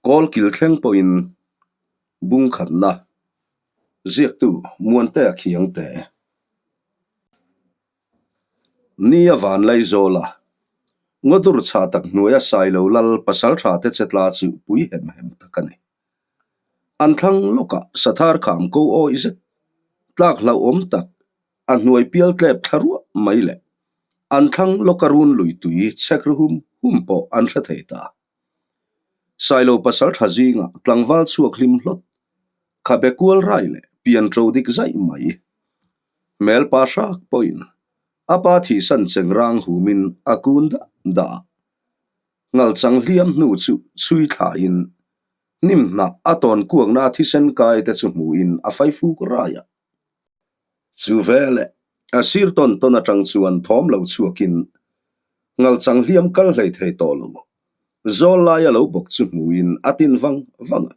Kawlkil thleng pawhin bung khatna ziaktu Muantea Khiangte. Ni a van lai zawl a, Ngawdur chhah tak hnuaia Sailo lal pasaltha te che tla chu pui hem hem tak a ni. An thlang lawkah Sathar kham ko awih zet, tlak hlauhawm tak a hnuai pial tlep thla ruah mai leh an thlang lawka run lui tui chhek ri hum hum pawh an hre thei ta. Sailo pasaltha zingah tlangval chhuak hlim hlawt, khabe kual rai leh pian ṭo dik zaih mai. Hmelpa hrak pawhin a pa thihsan chengrang humin a kun dah dah a. Ngalchang hliam hnu chu chhui thlain hnim hnah a tawn kuakna thisen kai te chu hmuhin a faifuk rai a. Chu veleh a sir tawn tawn atang chuan thawm lo chhuakin ngalchang hliam kal hlei thei tawh lo. Zawl laia lo bawk chu hmuhin a tin vang vang a,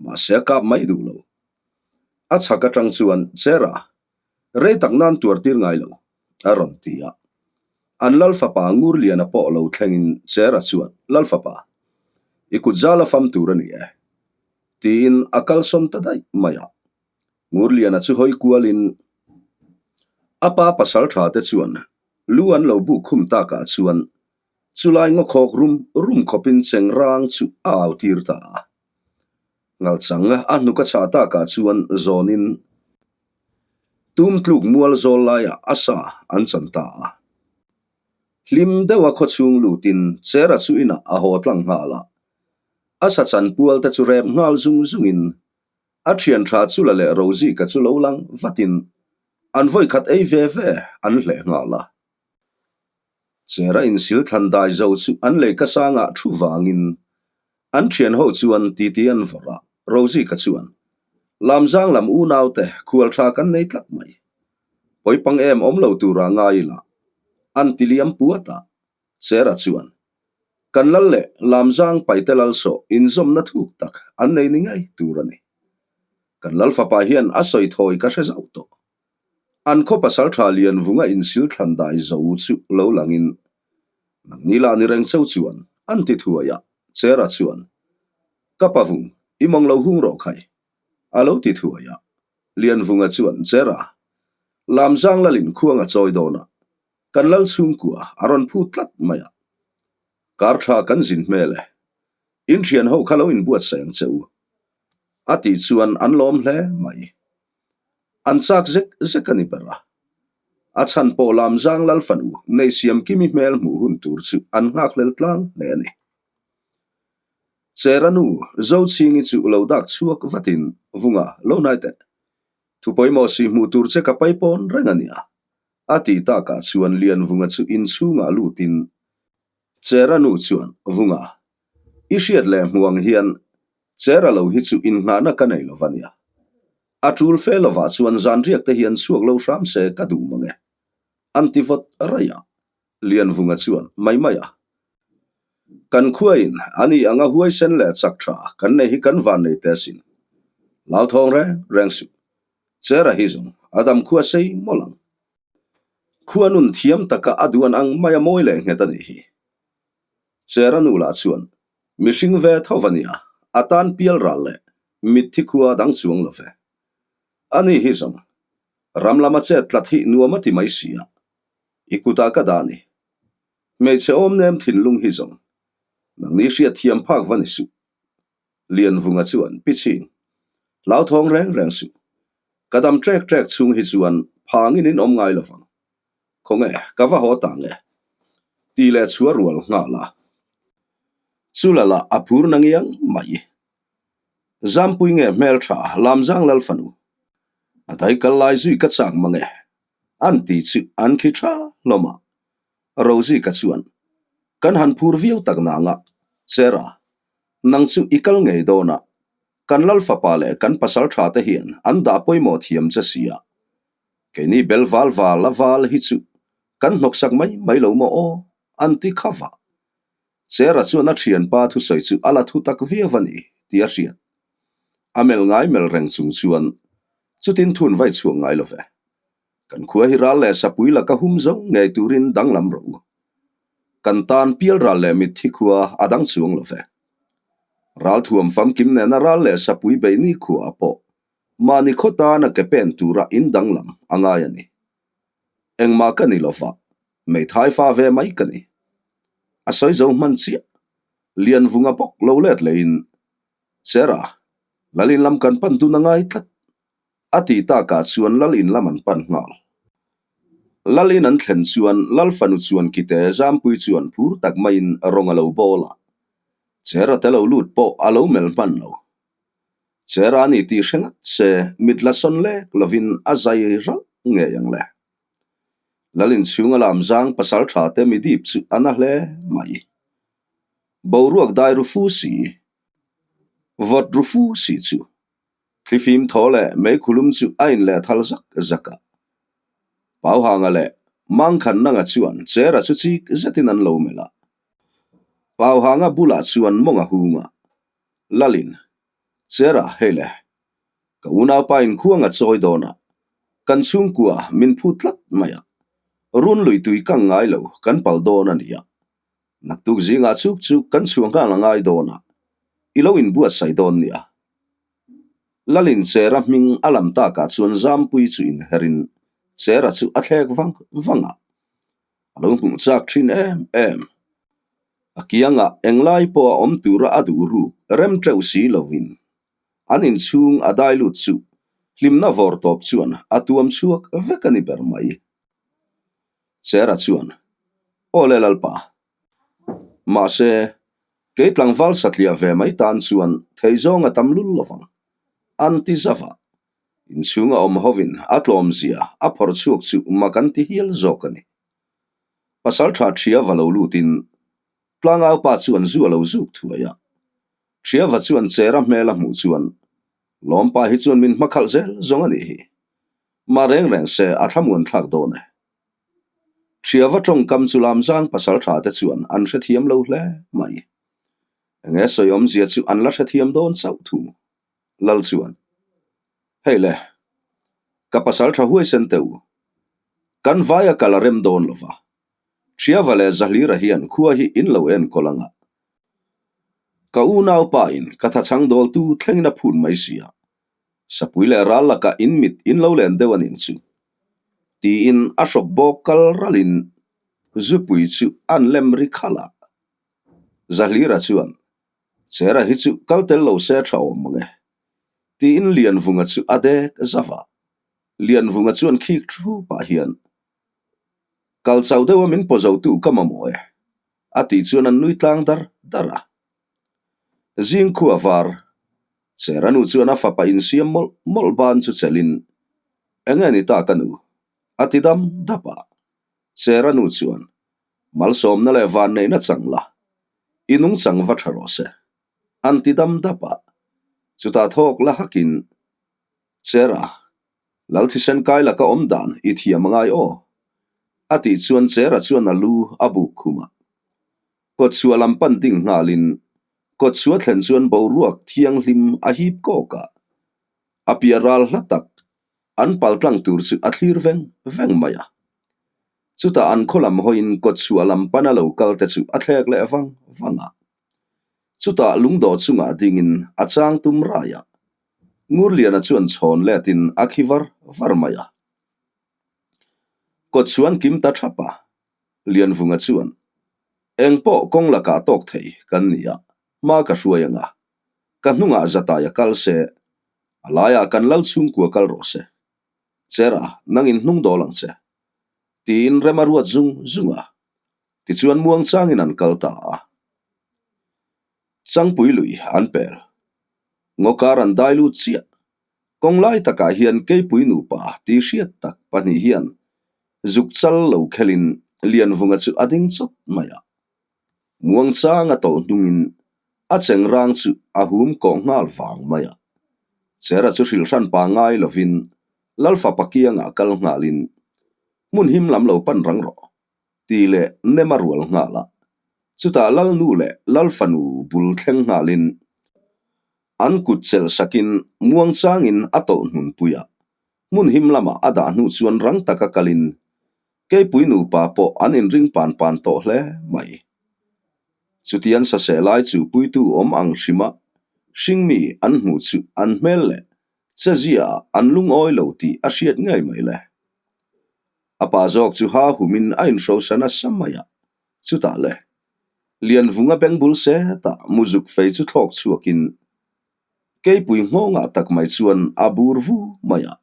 mahse a kap mai duh lo. A chhak atang chuan Chera, rei tak nan tuar tir ngai lo, a rawn ti a. An Lalfapa Ngurliana pawh lo thlengin Chera chuan, Lalfapa, i kut zal a fam tur a ni e, tiin a kalsawn ta daih mai a. Ngurliana chu hawi kualin a pa pasal tha te chuan lu an lo buk khum takah chuan chulai ngawkhawk rum rum khawpin chengrang chu a au tir ta a. Ngalchang a hnuk a chah takah chuan zawnin tum tluk mual zawl laiah a sa an chan ta a. Hlim deuha khawchhung lutin Chera chu inah a haw tlang nghal a. A sa chan pual te chu rep nghal zung zungin A thian tha chu la leh Rozika chu lo lang vatin an vawi khat ei ve ve an hleh nghal a. Chera insil thlan dai zo chu an leika sangah thu vangin an thian ho chuan titi an vawrh a, Rozika chuan, Lamzang lam unaute khual tha kan nei tlat mai. Pawipang em awm lo tura ngai ila an ti liam puat a, Chera chuan, Kan lal leh Lamzang paite lal sawh inzawmna thuk tak an nei ni ngei tur a ni. Kan lal fapa hian a sawi thawi ka hre zauh tawh. An khaw pasal tha lian vunga insil thlan dai zo chu lo langin, Nangni lah ni reng cheu chuan an ti thuai a, Chera chuan, Ka pa vung, i mawng lo hung rawh khai, a lo ti thuai a. Lianvunga chuan, Chera, Lamzang lalin khuang a chawi dawn a, Kan lal chhungkua a rawn phut tlat mai a, kar tha kan zin hmel e, in thian ho kha lo inbuatsaih ang che u, a tih chuan an lawm hle mai. An chak zek zek a ni ber a, a chhan pawh Lamzang lal fanu nei Siamkimi hmel hmuh hun tur chu an nghakhlel tlang hle a ni. Chera nu Zochhingi chu lo dak chhuak vatin, Vunga, lo hnai teh. Thu pawimawh si hmuh tur che ka paipawn reng a nia. A tih takah chuan Lianvunga chu inchhungah lutin Chera nu chuan, Vunga, i hriat leh hmuh ang hian Chera lo hi chu innghahna ka nei lo va nia. A tul fe lovah chuan zanriak te hian chhuak lo hram se ka duh mang e. An ti vawt raih a. Lianvunga chuan, Mai mai a. Kan khuain ani anga huaisen leh chak tha kan nei hi kan van nei te asin. Lauthawng reng reng suh. Chera hi zawng a dam khua sei mawlh ang. Khua nun thiam taka a duan ang mai a mawi leh nghet a nih hi. Chera nu lah chuan mihring ve tho va nia, a tan pial ral leh mitthi khua dang chuang lo ve. Ani hi zawng ram lama chet tlat hi nuam a ti mai si a, i kutah ka dah ni. Hmeichhe awm nem thinlung hi zawng nangni hriat thiam phak va ni suh. Lianvunga chuan Piching, hlauthawng reng reng suh. Ka dam trek trek chhung hi chuan phangin in awm ngai lo vang. Khawnge, ka va haw ta nge? Tih leh chhuah rual nghal a. Chula lah a phur na ngiang mai. Zampui nge hmeltha Lamzang Lal fanu. A dai kal lai zui ka chak mang e. An ti chu an khi tha hlawm a. Rozika chuan, Kan han phur viau tak nanga, Chera, Nang chu i kal ngei dawn a, kan lal fapa leh kan pasal tha te hian an dah pawimawh thiam che si a. Keini bel val val a val hi chu kan hnawksak mai mai lo maw aw, an ti kha vah. Chera chuan a thianpa thusawi chu a la thu tak viau a ni tih a hriat. A melh ngai melh reng chung chuan chutin thun vai chhuak ngai lo ve. Kan khua hi ral leh sapui laka hum zo ngei turin danglam rawh u. Kan tan pial ral leh mitthi khua a dang chuang lo ve. Ralthuam famkim nena ral leh sapui bei nikhua pawh mahni khaw tana ke pen tura in danglam a ngai a ni. Engmah ka ni lova, hmeithai fa ve mai ka ni. A sawi zo hman chiah. Lianvunga bawk lo let lehin, Chera, Lal in lam kan pan dun a ngai tlat. A tih takah chuan Lal in lam an pan nghal. Lal in an thlen chuan Lal fanu chuan kite Zampui chuan phur tak maiin rawng a lo bawl a. Chera te lo lut pawh a lo melh hman lo. Chera a ni tih hre ngat se mit la sawn lek lovin a zai ralh ngei ang le. Lal inchhunga lamzang pasal tha te mi dip chu a na hle mai. Boruak dai ru fu si, vawt ru fu si chu thlifim thaw leh meikhulum chu a inleh thal zak zak a. Pauhanga leh Mangkhan Nanga chuan Chera chu chik zetin an lo melh a. Pauhanga bulah chuan mawng a hung a, Lalin, Chera, hei le, ka unaupa inkhuang a chawi dawn a, kan chhungkua min phut tlat mai a, run lui tui kang ngai lo kan pal dawn a ni a, Naktuk zingah chuk chu kan chhuah nghal a ngai dawn a, i lo inbuatsaih dawn nia. Lalin Chera hming a lam takah chuan Zampui chu inherin Chera chu a thlek vang vang a, a lo hmuh chak thin em em. A kiangah englai pawh a awm tura a duh ruk rem teuh si lovin an inchhung a dai lut chu hlimna vawr tawp chuan a tuam chhuak vek a ni ber mai. Chera chuan, Aw le Lalpa, mahse, kei tlangval satliah ve mai tan chuan thei zawng a tam lul lovang, an ti zava. Inchhunga awm hovin a tlawmzia a phawrh chhuak chu mak an ti hial zawk a ni. Pasaltha Thiava lo lutin tlangaupa chuan zu a lo zuk thuai a. Thiava chuan Chera hmel a hmuh chuan, Lawmpa hi chuan min hmakhalh zel zawng a nih hi. Mah reng reng se a thlamuan thlak dawn e. Thiava tawngkam chu Lamzang pasal tha te chuan an hrethiam lo hle mai. Enge sawi awmzia chu an la hrethiam dawn chauh thung. Lal chuan, Hei le, ka pasal tha huaisen teh u. Kan vaia kal a rem dawn lova. Thiava leh Zahlira hian khua hi in lo enkawl anga. Ka unaupa in ka thachhang dawltu thlengin a phut mai sia. Sapui leh ral lakah in mit in lo len deuh a ning chu. Tiin a hrawk bawk kal ralin zupui chu an lem ri khalh a. Zahlira chuan, Chera hi chu kal tel lo se tha awm mang e. Tiin Lianvunga chu a dek zauh a. Lianvunga chuan khik thu pah hian, Kal chau deuha min paw zotu ka mamawh e. A tih chuan an nui tlang dar dar a. Zingkhua var Chera nu chuan a fapa insiam mawlh mawlh ban chu chelhin, Eng nge ni ta ka nu? a ti dam dap a. Chera nu chuan, Malsawmna leh vanneihna chang la, i nungchang va tha rawh se, an ti dam dap a. Chutah thawk la hakin, Chera, Lal thisen kai laka awm dan i thiam a ngai aw, a tih chuan Chera chuan a lu a buk khum a. Kawtchhuah lam pan ding nghalin Kawtchhuah thlen chuan boruak thianghlim a hip kawk a, a piah ral hla tak an pal tlang tur chu a thlir veng veng mai a. Chutah an khaw lam hawiin kawtchhuah lam pana lo kal te chu a thlek leh vang vang a. Chutah lungdawh chungah dingin a chang tum rai a, Ngurliana chuan chhawn letin a khi var var mai a. Kawtchhuah an kim ta thap a, Lianvunga chuan, Eng pawh kawng lakah tawk thei kan ni a, hma ka hruai ang a, ka hnungah Zataia kal se, a laiah kan lal chhungkua kal rawh se. Chera, nangin hnung dawl ang che. Tiin rem a ruat zung zung a, tichuan muang changin an kal ta a. Changpui lui an per. Ngawkar an dai lut chiah. Kawng lai takah hian keipui nupa tih hriat tak pahnih hian zuk chal lo khelin Lianvunga chu a ding chawt mai a. Muangchanga tawlh hnungin a cheng rang chu a hum kawh nghal vang mai a. Chera chu hrilh hran pa ngai lovin Lalfapa kiangah kal nghalin hmun him lam lo pan rang rawh tih leh nem a rual nghal a. Chutah Lalnu leh Lalfanu bul thleng nghalin An kut chelh sakin muangchangin a tawlh hnunpui a, hmun him lamah a dah hnu chuan rang taka kalin keipui nupa pawh an inring pan pan tawh hle mai. Chutian saseh lai chu puitu awm ang hrima. Hringmi an hmuh chu an hmel leh chezia ah an lungawi lo tih a hriat ngei mai le. A pa zawk chu ha humin a inhrosa nasa mai a, chutah le, Lianvunga bengbul setah muzuk fei chu thlawk chhuakin keipui nghawngah tak mai chuan a bur vu mai a,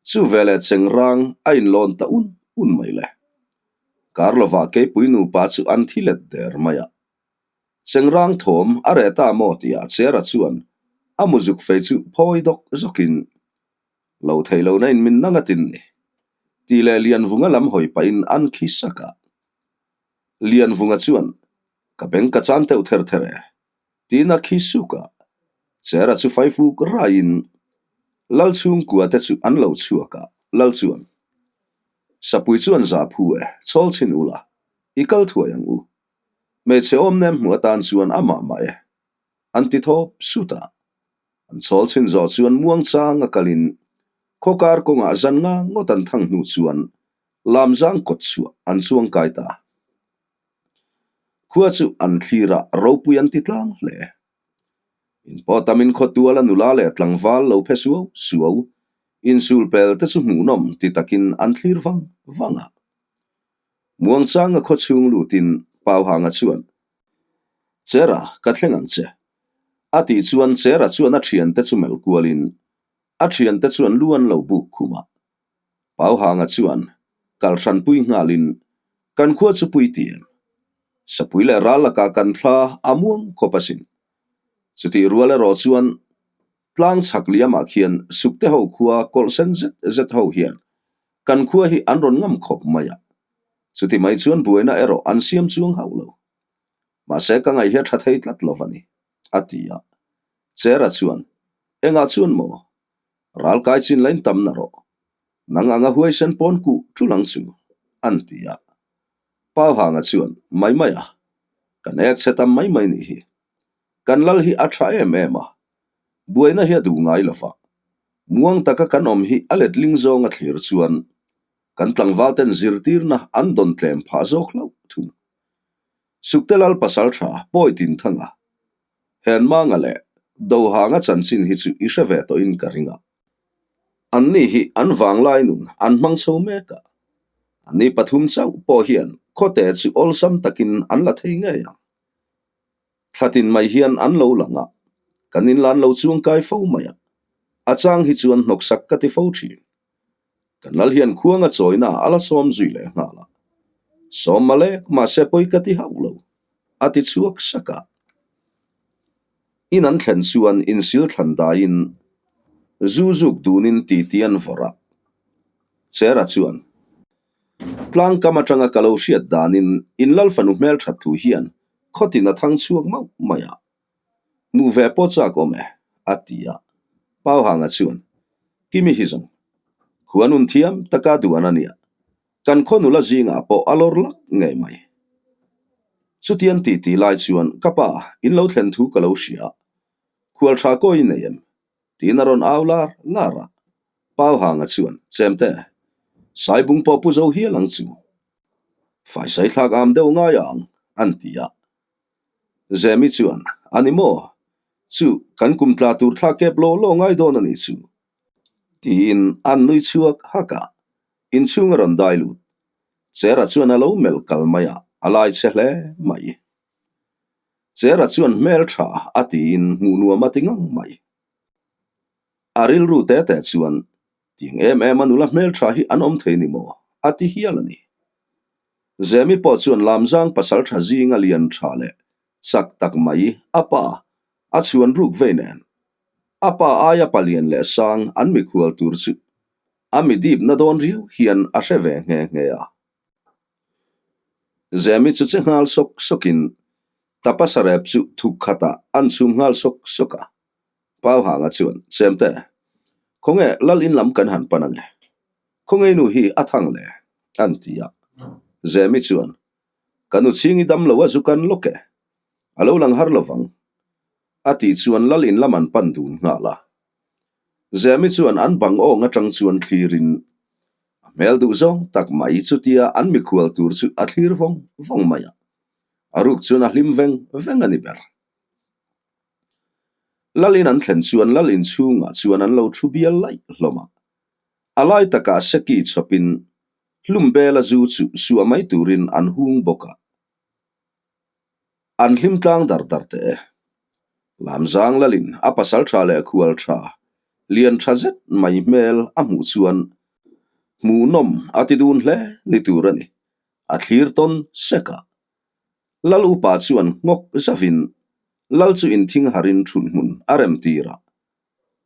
chu veleh chengrang a inlawn ta un un mai le. Kar lovah keipui nupa chu an thi let der mai a. Chengrang thawm a reh ta maw tihah Chera chuan a muzuk fei chu phawi dawk zawkin, Lo theih lohna in min nang atin ni, tih leh Lianvunga lam hawi pahin an khi sak a. Lianvunga chuan, Ka beng ka chan teuh ther ther e, tiin a khi suk a. Chera chu faifuk raiin Lal chhungkua te chu an lo chhuak a, Lal chuan, Sapui chuan zah phu e, chawl chhin ula, i kal thuai ang u. Hmeichhe awm nem hmuh atan chuan amah mah e, an ti thawp sut a. An chawl chhin zawh chuan muangchang a kalin khawkar kawngah zan nga ngawt an thang hnu chuan lamzang kawt chhuah an chuang kai ta. Khua chu an thlir a, ropui an ti tlang hle. Inpawh tamin khawtuala nula leh tlangval lo phe suau suau, insul pel te chu hmuhnawm ti takin an thlir vang vang a. Muangchanga khaw chhung lutin Pauhanga chuan, Chera, ka thleng ang che. A tih chuan Chera chuan a thiante chu melh kualin a thiante chuan lu an lo buk khum a. Pauhanga chuan kal hranpui nghalin, Kan khua chu pui ti em? Sapui leh ral lakah kan thla a muang khawp asin. Chutih rual erawh chuan tlang chhak liamah khian sukte ho khua kawlh sen zet zet ho hian Kan khua hi an rawn ngam khawp mai a, chuti mai chuan buaina erawh an siam chuang hauh lo. Mahse ka ngaih hi a tha thei tlat lo va ni, a ti a. Chera chuan, Engah chuan maw? Ral kai chin lain tam na rawh. Nang anga huaisen pawn kuh tul ang chu, an ti a. Pauhanga chuan, Mai mai a, kan ek chhe tam mai mai nih hi. Kan lal hi a tha em em a, buaina hi a duh ngai lo va. Muang taka kan awm hi a letling zawng a thlir chuan kan tlangval ten zirtirna an dawn tlem phah zawk hlauh thung. Sukte lal pasal tha pawi tin thang a, Henmanga leh Dohanga chanchin hi chu i hre ve tawhin ka ring a. Anni hi an vanglai nun an hmang chho mek a, anni pathum chauh pawh hian khawte chu awlsam takin an la thei ngei ang. Thlatin mai hian an lo lang a, kan inlan lo chuang kai fo mai a, a chang hi chuan hnawksak ka ti fo thin. Kan lal hian khuanga chawina a la sawm zui leh nghal a, sawm malek mahse pawi ka ti hauh lo, a ti chhuak sak a. In an thlen chuan insil thlan daiin zu zuk dunin titi an vawrh a, Chera chuan, Tlangkam atanga ka lo hriat danin in lal fanu hmelthat thu hian Khawtin a thang chhuak mauh mai a, Hmuh ve pawh chak awm e, a ti a. Pauhanga chuan, Kimi hi zawng, khuan un thiam taka duan a nia, kan khaw nula zingah pawh a lawr lak ngei mai. Chutian tih tih lai chuan ka pa in lo thlen thu ka lo hria a, khual tha kawi i nei em? tiin a rawn au lar lar a. Pauhanga chuan, Chemte, Saibung pawh pu zo hial ang chu. Faisai thlak am deuh ngai ang, an ti a. Zemi chuan, A ni maw? Chu, kan kum tla tur thla kep law law ngai dawn a nih chu, tiin an nui chhuak hak a. Inchhung a rawn dai lut. Chera chuan a lo melh kal mai a, a lai che hle mai. Chera chuan hmel tha a tiin hmuh nuam a ti ngang mai. A rilru te te chuan Tiang em em a nula hmeltha hi an awm thei ni maw? a ti hial a ni. Zemi pawh chuan Lamzang pasal tha zinga lian tha leh chak tak mai a pa a chhuan ruk vei nen a pa aia palian leh sang an mikhual tur chu a mi dipna dawn riau hian a hre ve nghe nghe a. Zemi chu che nghal sawk sawkin tapa sarep chu thuk khatah an chhum nghal sawk sawk a. Pauhanga chuan, Chemte, khawnge lal in lam kan han pan ange? Khawnge nu hi a thang le? an ti a. Zemi chuan, Ka nu chhing i dam lo a zu kan lawk e, a lo lang har lovang, a tih chuan lal in lam an pan dun nghal a. Zemi chuan an bang awng atang chuan thlirin a hmel duh zawng tak mai chutia an mikhual tur chu a thlir vawng vawng mai a, a ruk chuan a hlim veng veng a ni ber. Lal in an thlen chuan lal inchhungah chuan an lo thu bial laih hlawm a. A lai takah seki chhawpin hlum bela zu chu suah mai turin an hung bawk a. An hlim tlang dar dar teh e. Lamzang lalin a pasal tha leh khual tha, lian tha zet mai hmel a hmuh chuan hmuhnawm a ti dun hle ni tur a ni. A thlir tawn sek a. Lal upa chuan nghawk zavin lal chu inthing harin thunhmun a rem tir a.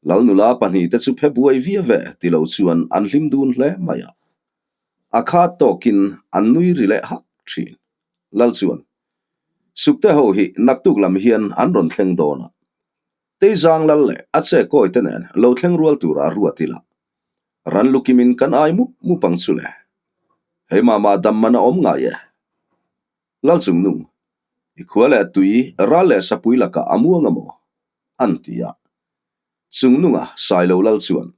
Lal nula pahnihte chu phe buai via ve ti lo chuan an hlim dun hle mai a. A khat tawkin an nui ri leh hak thin. Lal chuan, Sukte ho hi naktuk lam hian an rawn thleng dawn a. Teizang lal leh a che kawi te nen lo thleng rual tura ruat ila. Ran lukimin kan ai mup mup ang chu le. Hei mah mah dam man a awm ngai e. Lal Chungnung, i khua leh tui ral leh sapui lakah a muang a maw? an ti a. Chungnunga Sailo Lal chuan,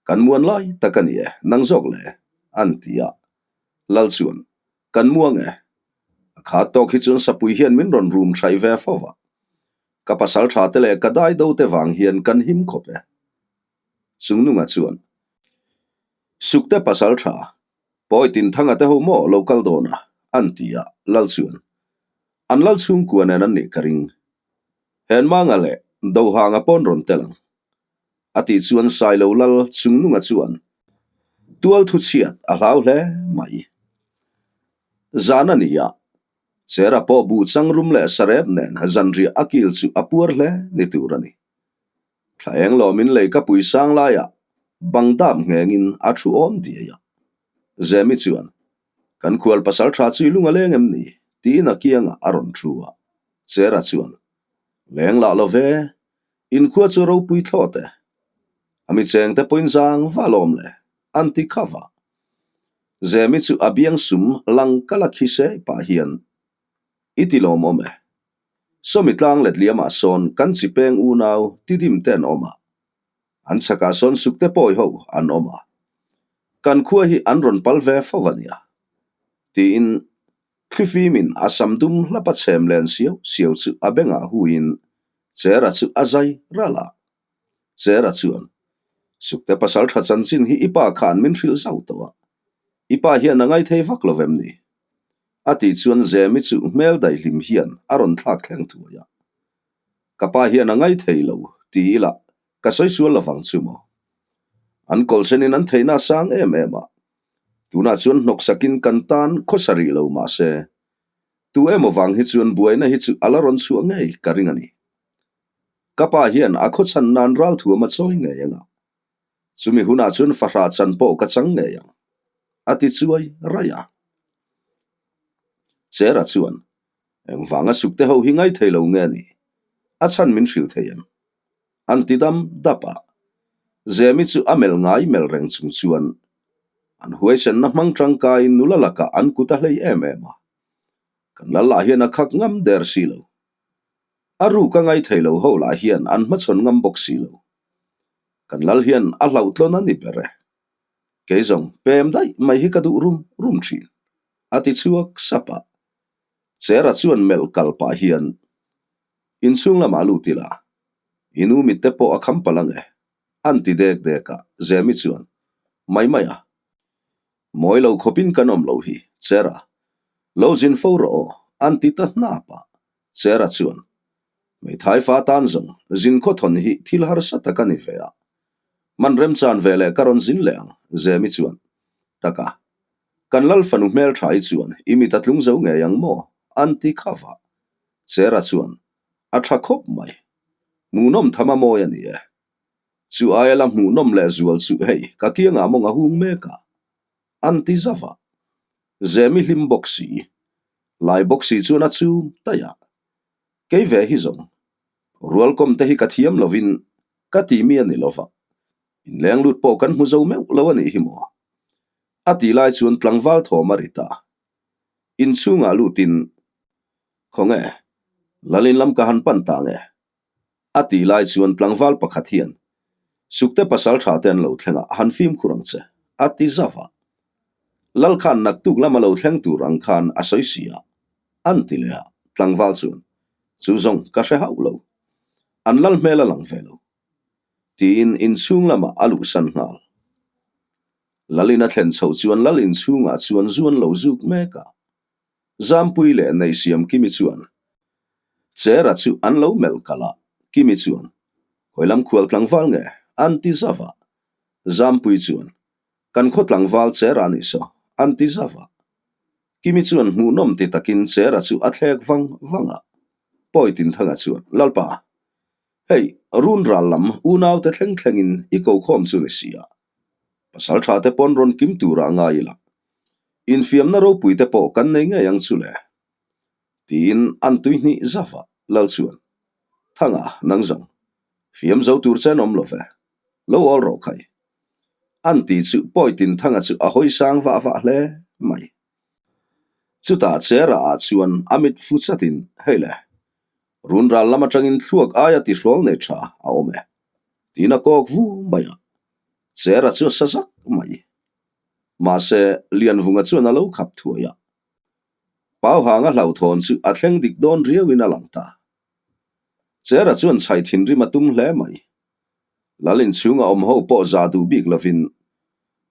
Kan muan lai tak a ni e, nang zawk le, an ti a. Lal chuan, Kan muang e. A khat tawk hi chuan sapui hian min rawn rum thaih ve fo va. Ka pasal tha te leh ka dai do te vang hian kan him khawp e. Chungnunga chuan, Sukte pasal tha, Pawi Tinthanga te ho maw lo kal dawn a? an ti a, Lal chuan, An lal chhungkua nen an nih ka ring. Henmanga leh Dohanga pawn rawn tel ang. A tih chuan Sailo Lal Chungnunga chuan tual thu chhiat a hlau hle mai. Zan a ni a, Chera pawh buh changrum leh sarep nen zanriah a kil chu a puar hle ni tur a ni. Thla eng lawmin lei ka pui sang laiah bang dap nghengin a thu awm diai a. Zemi chuan, Kan khual pasal tha chu i lung a leng em ni? tiin a kiangah a rawn thu a. Chera chuan, Leng lah lo ve, inkhua chu ropui thlawt e. A mi chengte pawhin zang va lawm le, an ti kha va. Zemi chu a biang sum lang kal a khi se pah hian, I ti lawmawm e. Sawmi tlang letliamah sawn kan chi peng unau tidim te an awm a, an chhakah sawn sukte pawi ho an awm a, kan khua hi an rawn pal ve fo a nia, tiin thlifimin a sam dum hlap a chhem len siau siau chu a bengah huiin Chera chu a zai ral a. Chera chuan, Sukte pasal tha chanchin hi i pa khan min hrilh zauh tawh a, i pa hian a ngaithei vak lo vem ni? A tih chuan Zemi chu hmel daihlim hian a rawn thlak thleng thuai a. Ka pa hian a ngaithei lo ti ila ka sawi sual lovang chu maw? An kawlhsenin an theihna a sang em em a, tunah chuan hnawksakin kan tan khawsa rih lo mah se, tu emaw vang hi chuan buaina hi chu a la rawn chhuah ngei ka ring a ni. Ka pa hian a khawchhan nan ralthuam a chawi ngei anga, chumi hunah chuan fahrah chan pawh ka chang ngei ang. A ti chuai raih a. Chera chuan, Engvanga sukte ho hi ngaithei lo nge ni? A chhan min hrilh thei em? An ti dam dap a. Zemi chu a melh ngai melh reng chung chuan an huaisenna hmang tangkaiin nula lakah an kut a hlei em em a. Kan lal lah hian a khak ngam der si lo. A ruk a ngaithei lo ho lah hian an hmachhawn ngam bawk si lo. Kan lal hian a hlauhtlawn a ni ber e. Kei zawng pem daih mai hi ka duh rum rum thin, a ti chhuak sap a. Chera chuan melh kal pah hian, Inchhung lamah lut ila, i nu mitte pawh a kham palh ang e, an ti dek dek a, Zemi chuan, Mai mai a, mawi lo khawpin kan awm lo hi, Chera, lo zin fo rawh aw, an ti ta hnap a. Chera chuan, Hmeithai fa tan zawng zin khawthawn hi thil harsa tak a ni ve a, Man remchan ve leh ka rawn zin leh ang, Zemi chuan. Taka, kan lal fanu hmeltha hi chuan i mit a tlung zo ngei ang maw? an ti kha va. Chera chuan, A tha khawp mai. Hmuhnawm tham a mawi a ni e. Chu aia la hmuhnawm leh zual chu hei ka kiangah mawng a hung mek a, an ti zauh a. Zemi hlim bawk si, lai bawk si chuan a chum taih a. Kei ve hi zawng, rualkawm te hi ka thiam lovin Ka ti mi a ni lo va, inleng lut pawh kan hmu zo meuh lo a nih hi maw? A ti lai chuan tlangval thawm a ri ta. Inchhungah lutin, Khawnge, Lalin lam ka han pan ta nge? A ti lai chuan tlangval pakhat hian, Sukte pasal tha te an lo thleng a, han fimkhur ang che, a ti zauh a. Lal khan naktuk lama lo thleng tur ang khan a sawi si a, an ti leh a, tlangval chuan, Chu zawng ka hre hauh lo. An lal hmel a lang ve lo. Tiin inchhung lamah a luhsan nghal. Lalin a thlen chhoh chuan lal inchhungah chuan zu an lo zuk mek a. Zampui leh Neihsiam Kimi chuan Chera chu an lo melh kalh a, Kimi chuan, Khawilam khual tlangval nge? an ti zauh a. Zampui chuan, Kan khaw tlangval Chera a nih saw, an ti zauh a. Kimi chuan hmuhnawm ti takin Chera chu a thlek vang vang a. Pawi Tinthanga chuan, Lalpa, hei, run ral lam unaute thleng thlengin i ko khawm chu ni si a. Pasal tha te pawn rawn kim turah ngai ila. Infiamna ropui te pawh kan nei ngei ang chu le. Tiin an tui hnih zauh a, Lal chuan, Thanga, nang zawng, fiam zo tur che an awm lo ve. Lo awl rawh khai. An ti chu Pawi Tinthanga chu a hawi sang vah vah hle mai. Chutah Chera ah chuan a mit fu chatin, Hei le, run ral lam atangin thluak aia tihrawl nei tha a awm e, tiin a kawk vu mai a. Chera chu a sa zak mai. Mahse, Lianvunga chuan a lo khap thuai a. Pauhanga hlauhthawn chu a thleng dik dawn riauin a lang ta. Chera chuan chhai thinrim a tum hle mai. Lal inchhunga awm ho pawh za duh bik lovin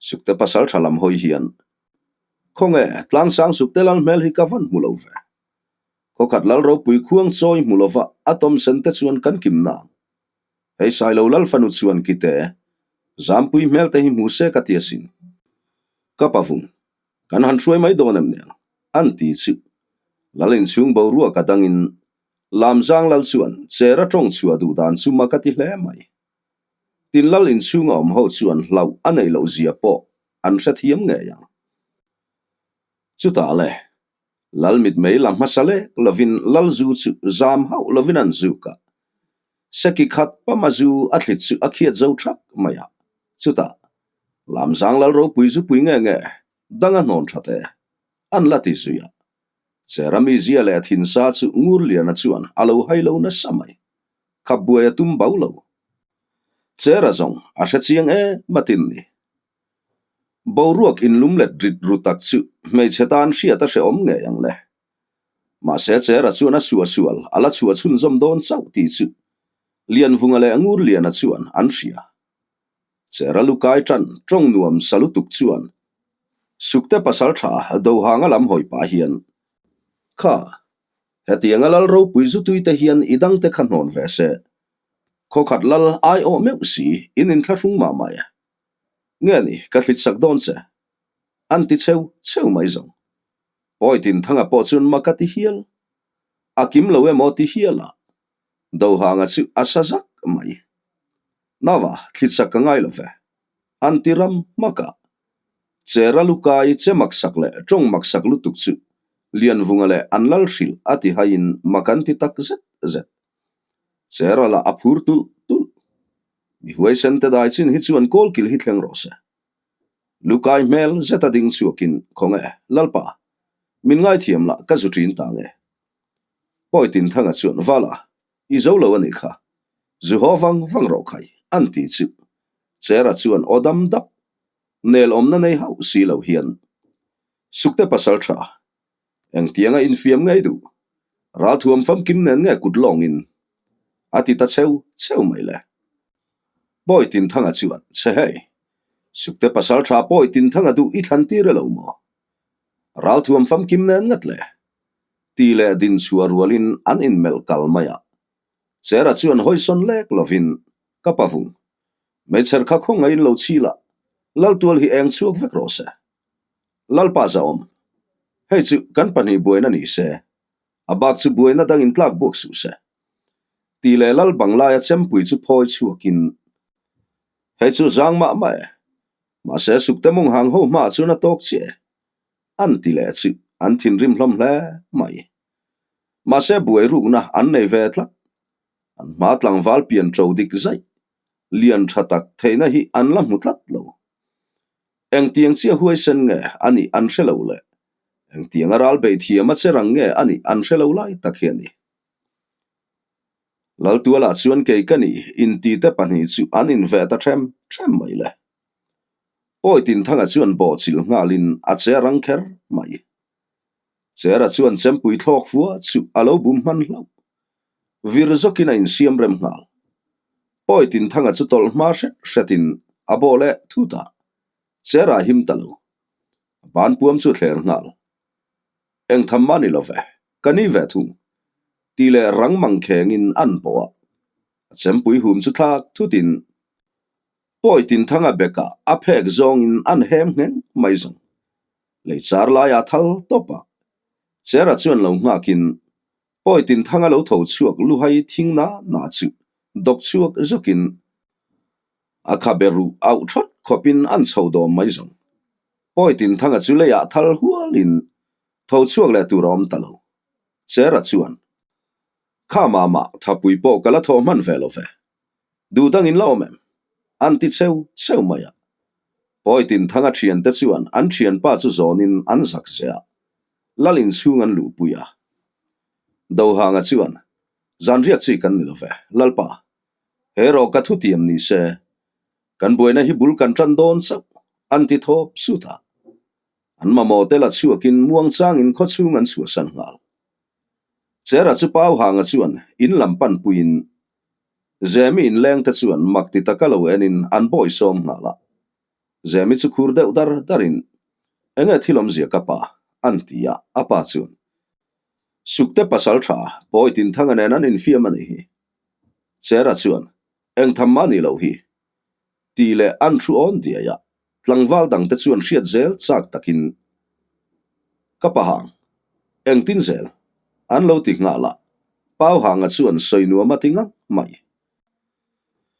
Sukte pasal tha lam hawi hian, Khawnge, Tlangsang Sukte lal hmel hi ka van hmu lo ve. Khawkhat lal ropui khuang chawi hmu lova a tawm sen te chuan kan kim nang. Hei Sailo lal fanu chuan kite, Zampui hmel te hi hmu se ka ti asin. Ka pavung, kan han hruai mai dawn em niang? An ti chu. Lal inchhung boruak a dangin Lamzang lal chuan Chera tawng chhuah duh dan chu mak a ti hle mai. Tin lal inchhunga awm ho chuan hlauh a neih loh zia pawh an hrethiam ngei ang. Chutah le, lal mitmei la hmasa lek lovin lal zu chu zam hauh lovin an zuk a. Seki khat pama zu a thlit chu a khiat zo thak mai a. Chutah, Lamzang lal ropui zupui nge nge dang a hnawn that e, an la ti zui a. Cherami zia leh a thinsa chu Ngurliana chuan a lo hai lo nasa mai. Khap buai a tum bo lo. Chera zawng a hre chiang em a tin ni. Boruak inlum let rit ru tak chu hmeichhe tan hriat a hrehawm ngei ang le. Mahse Chera chuan a suah sual a la chhuah chhunzawm dawn chauh tih chu Lianvunga leh Ngurliana chuan an hria. Chera lukai tan tawng nuam sa lutuk chuan Sukte pasal tha Dohanga lam hawi pah hian, Kha, hetianga lal ropui zutui te hian i dangte kha hnawn ve se. Khawkhat lal ai awh meuh si in inthlahrung mah mai. Nge ni, ka thlit sak dawn che. An ti cheu cheu mai zawng. Pawi Tinthanga pawh chuan mak a ti hial. A kim lo emaw ti hial a, Dohanga chu a sa zak mai. Nava, thlit sak ka ngai lo ve. An ti ram hmak a. Chera lukai che maksak leh tawng maksak lutuk chu Lianvunga leh an lal hrilh a ti haiin mak an ti tak zet zet. Chera lah a phur tulh tulh. Mi huaisen te dai chin hi chuan kawlkil hi thleng rawh se. Lukai hmel zet a ding chhuakin, Khawnge, Lalpa, min ngaithiam lah ka zu ṭin ta nge. Pawi Tinthanga chuan, Vala, i zo lo a nih kha. Zu haw vang vang rawh khai, an ti chu. Chera chuan aw dam dap, nel awmna nei hauh si lo hian, Sukte pasal tha, engtianga infiam ngei duh? Ralthuam famkim nen nge kut lawngin? A ti ta cheu cheu mai le. Pawi Tinthanga chuan, Che hei, Sukte pasal tha Pawi Tinthanga duh i thlan tir e lo maw? Ralthuam famkim nen ngat le? Ti leh din chhuah rualin an inmelh kal mai a. Chera chuan hawisawn lek lovin, Ka pavung, hmeichher kha khawngaih in lo chhil a, Laltual hi eng chhuak vek rawh se. Lalpa zahawm, hei chu kan pahnih buaina ni se, a bak chu buaina dang in tlak buak suh se. Ti leh Lal Banglaia chempui chu phawi chhuakin, Hei chu zang mah mah e, mahse sukte mung hang ho hmaah chuan a tawk chiah e. An ti leh chu an thinrim hlawm hle mai. Mahse buai rukna an nei ve tlat. An hma tlangval pian ṭo dik zaih, lian ṭha tak theihna hi an la hmu tlat lo. Engtiang chiah huaisen nge a nih an hre lo le? Engtianga ral bei thiam a che rang nge a nih an hre lo lai tak hi a ni. Laltualah chuan kei ka nih intite pahnih chu an inveh ta ṭhem ṭhem mai le. Pawi Tinthanga chuan bawhchilh nghalin a che rang kher mai. Chera chuan chempui thlawk fua chu a lo bum hman hlauh. Vir zawkin a insiam rem nghal. Pawi Tinthanga chu tawlh hma hret hretin a bawh leh thut a, Chera a him ta lo. A ban puam chu a thler nghal. Eng tham mah ni lo ve, ka ni ve thung. Tih leh rang mang khengin an bawh a. A chempui hum chu thlak thutin Pawi Tinthanga bekah a phek zawngin an hem ngheng mai zawng. Lei char laiah thal tawp a. Chera chuan lo nghakin Pawi Tinthanga lo tho chhuak luhai thing na na chu dawk chhuak zawkin a khabe ruh auh thawt khawpin an chho dawm mai zawng. Pawi Tinthanga chu leiah thal hualin tho chhuak leh tur a awm ta lo. Chera chuan, Kha mama, thapui pawh ka la thawh hman ve lo ve. Duh dangin la awm em? An ti cheu cheu mai a. Pawi Tinthanga thiante chuan an thianpa chu zawnin an zak zeh a, Lal inchhung an luhpui a. Dohanga chuan, Zanriak chi kan ni lo ve, Lalpa. He rawh ka thutiam ni se, kan buaina hi bul kan tan dawn chauh, an ti thawp sut a. An mamawh te la chhuakin muangchangin khawchhung an chhuahsan nghal. Chera chu Pauhanga chuan in lam panpuiin Zemi inleng te chuan mak ti taka lo enin an bawi sawm nghal a. Zemi chu khur deuh dar darin, Enge thil awmzia ka pa? an ti a, a pa chuan, Sukte pasal tha, Pawi Tinthanga nen an infiam a nih hi. Chera chuan, Eng tham mah nih loh hi. Tih leh an thu awn diai a, tlangval dangte chuan hriat zel chak takin ka pahang, engtin zel? an lo ti nghal a, Pauhanga chuan sawi nuam a ti ngang mai.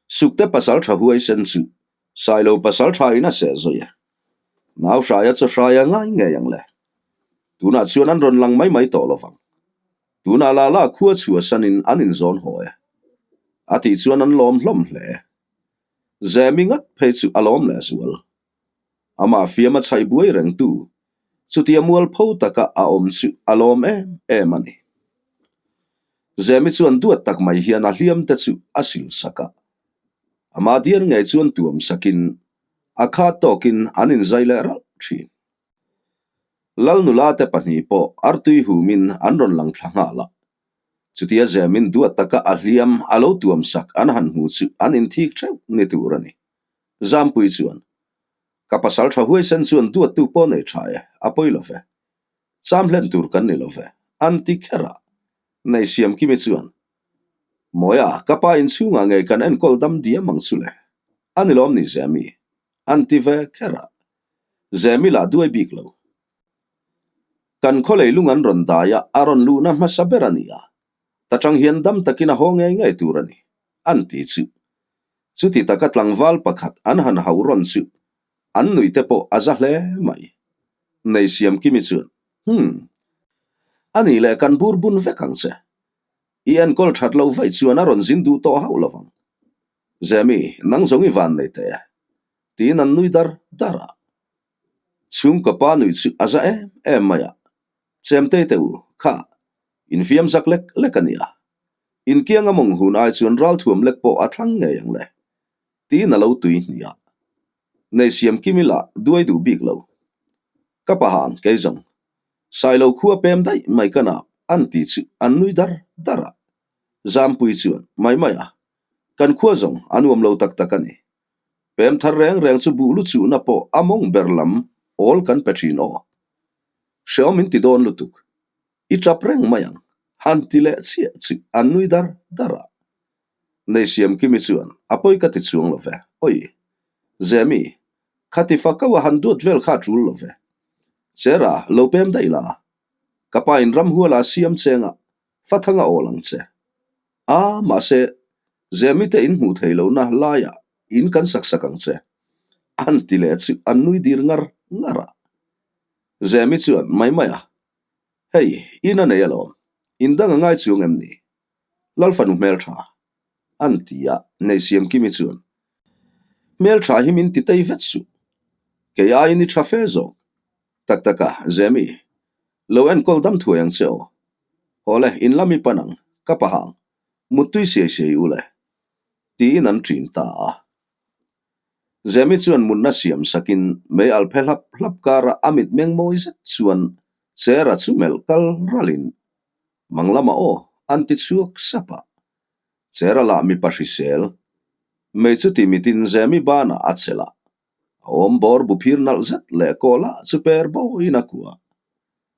Sukte pasal tha huaisen chu Sailo pasal tha in a seh zawi e. Nau hraia chaw hraia ngai ngei ang le. Tunah chuan an rawn lang mai mai tawh lovang. Tunah la la khua chhuahsanin an inzawn haw e. A tih chuan an lawm hlawm hle. Zemi ngat phei chu a lawm leh zual. Amah fiam a chhaih buai rengtu, chutia mualpho taka a awm chu a lawm em em a ni. Zemi chuan duat tak mai hian a hliam te chu a sil sak a. Amah diar ngei chuan tuam sakin a khat tawkin an inzai leh ralh thin. Lal nula te pahnih pawh artui humin an rawn lang thla nghal a. Chutia Zemin duat taka a hliam a lo tuam sak an han hmu chu an inthik theuh ni tur a ni. Zampui chuan, Ka pasal tha huaisen chuan duattu pawh nei tha e, a pawi lo ve. Cham hlen tur kan ni lo ve, an ti kher a. Nei Siamkimi chuan, Mawia, ka pa inchhungah ngei kan enkawl dam diam ang chu le. A ni lawm ni Zemi? An ti ve kher a. Zemi lah duai bik lo. Kan khaw leilung an rawn dai a, a rawn luhna hmasa ber a ni a. Ta tang hian dam takin a haw ngei ngei tur a ni, an ti chu. Chuti taka tlangval pakhat an han hauh rawn chu an nuih te pawh a za hle mai. Nei siam Kimi chuan, Hum. A nih leh kan bur bun vek ang che. I enkawl that lo vaih chuan a rawn zin duh tawh hauh lo vang. Zemi, nang zawng i van nei teh e. Tiin an nui dar dar a. Chhungkaw pa nuih chu a za em em mai a, Chemtei te u, kha, infiam zak lek lek a nia. Inkiang a mawng hun ai chuan ralthuam lek pawh a thlang ngei ang le. Tiin a lo tui hnih a. Nei siam kim ila duai duh bik lo. Ka pahang kei zawng. Sailo khua pem daih mai ka nap an ti chu an nui dar dar a. Zampui chuan mai mai a, Kan khua zawng a nuam lo tak tak a ni. Pem thar reng reng chu buh lu chuhna pawh a mawng ber lam awl kan pe thin aw. Hreawm in ti dawn lutuk. I tap reng mai ang. Han ti leh chiah chu an nui dar dar a. Nei siam Kimi chuan a pawi ka ti chuang lo ve. Oi. Zemi, khati fa kau a han duat vel kha a tul lo ve. Chera, lo pem daih la. Ka pa in ramhuala siam chenga fathanga awl ang che. A, mahse, Zemi te in hmuh theih lohna laiah in kan sak sak ang che. An ti leh chu an nui dir ngar ngar a. Zemi chuan mai mai a, Hei, in a nei alawm, in dang a ngai chuang em ni? Lalfanu hmeltha, an ti a, Neisiamkimi chuan, Hmeltha hi min ti tei vet suh, kei aiin i tha fe zawk. Tak tak a, Zemi, lo enkawl dam thuai ang che aw. Hawle, in lam i pan ang, ka pahang, muttui siai siai u le. Tiin an ṭin ta a. Zemi chuan mutna siam sakin mei al phe hlap hlap kara a mitmeng mawi zet chuan Chera chu melh kal ralin, Mang lama aw, an ti chhuak sap a. Chera lah mipa hrisel, mei chuti mitin Zemi banah a chelh a, a awm bawr bu phir nalh zet leh kawlah chu per bawiin a kuah.